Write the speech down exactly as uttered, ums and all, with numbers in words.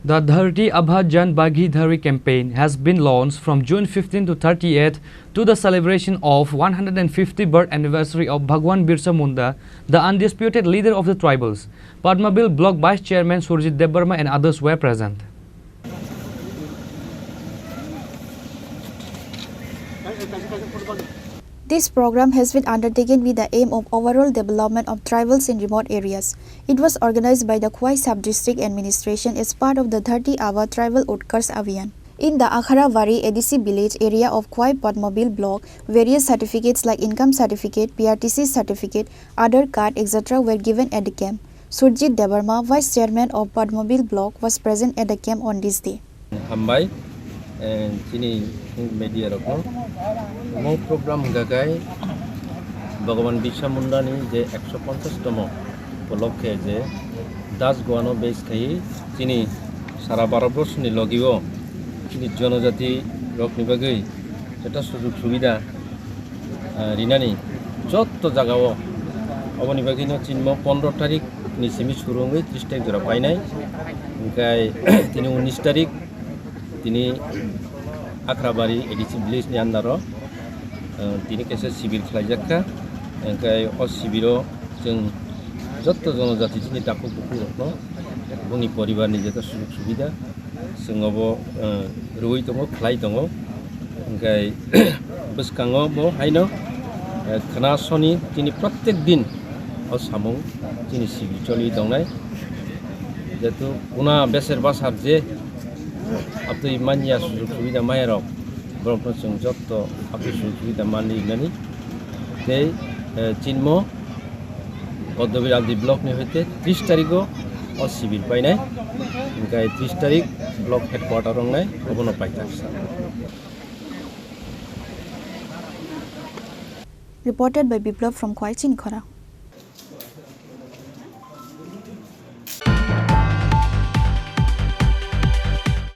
The Dharti Aaba Jan Bhagidhari campaign has been launched from June fifteen to thirtieth to the celebration of one hundred fifty birth anniversary of Bhagwan Birsa Munda, the undisputed leader of the tribals. Padmabil Block Vice Chairman Surjit Debbarma and others were present. This program has been undertaken with the aim of overall development of tribals in remote areas. It was organized by the Khowai Sub-District Administration as part of the Dharti Aaba Tribal Utkarsh Abhiyan. In the Akharabari A D C village area of Khowai Padmabil block, various certificates like income certificate, P R T C certificate, Aadhaar card, et cetera were given at the camp. Surjit Debbarma, Vice Chairman of Padmabil block, was present at the camp on this day. Hambai, eh, chini media rokno. Omo program hwnkha khe Bhagwan Birsa Mundani je ekso ponchash tomo upolokhe je Das Goano base khai chini sara Bharat borshni logio chini jonojati rokni bagwi jeta sujug subida, ah, rinani jotto jagao. Oboni bagwino chinmo pondro tarik ni simi suru wngwi tris tarik jora painai. Hwnkhe tini unis tarik tini Akhrabari A D C village ni under o, ah, tini kaisa sibir khlaijak kha. Hwnkhe o sibiro chwng jotto jonojati chini takhuk bukhuk rokno boni poribar ni jeta sujug subida, chwng obo, eh, rwui tongo, khlai tongo. Hwnkhe bwskango bo haino, eh, khna soni tini prottek din o samung chini sibir choli tongnai. Jehetu kuna beser basar je atwi manya sujug subida maya rok, borokno chwng jotto atwi sujug subida manwi wngnani. Tei, eh, chinmo Padmabil R D block ni hoite tris tarigo o sibir painai, hwnkhe tris tarik block headquarter wngnai obono paithak sa. Reported by Biplab from Khowai Chinikhora.